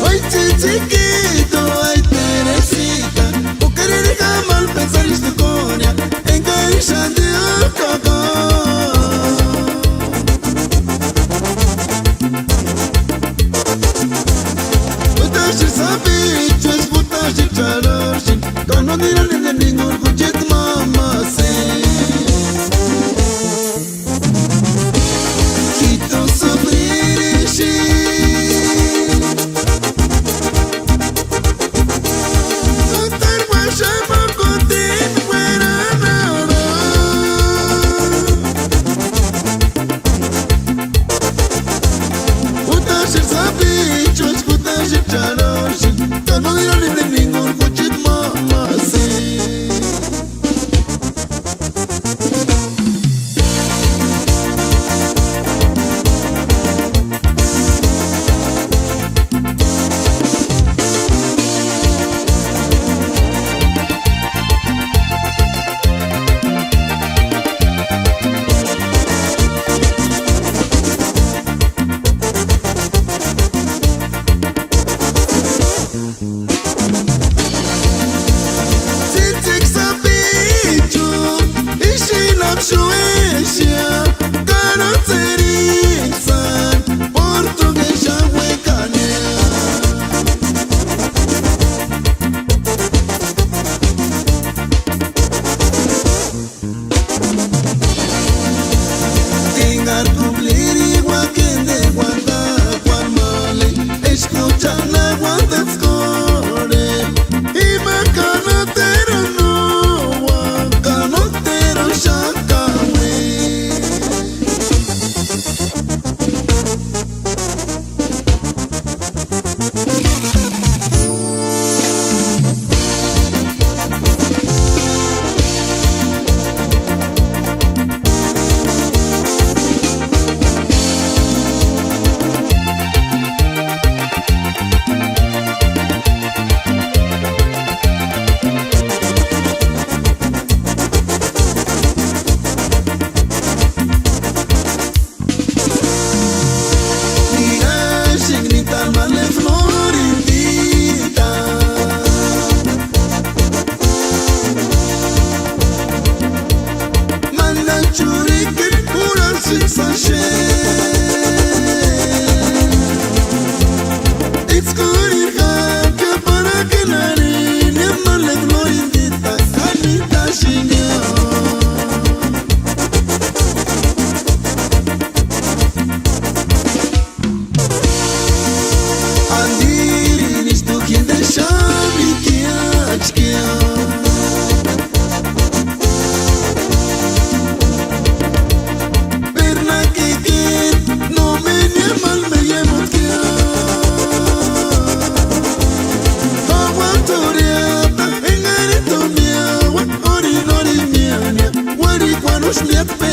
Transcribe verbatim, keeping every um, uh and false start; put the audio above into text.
Ay, chichiquito, ay, Teresita, ¿por qué eres jamás pensar en tu coña? En que ella te acabó. Puta shi sabichus, puta shi charashin, ka no nirani de ningún kuchit mamasi. Quito sufririshi. Puta shi sabichus, puta shi charashin, ka no nirani de ningún kuchit mamasi. Tsïtsïki sapichu, ixinaksï uéxia, karantseritsani, portuguexani uékania. Enga arkupliri uakende uantakuarhu male, eskuchani na uantatskore, ima kanotero no, kanotero xáni kaue. Niraxenheni tani ma Florindita, mandani churikini kurhasïnksï axeni. Itskurhiri jáka para que narini ma Florindita, k'anitaxenia. Andirini ístu jindexamkia, achkia. Pernakikini no menia mal me yemukia. Aguantoriata engaretomia, ua ori nori miania, uari kuanuxmiata.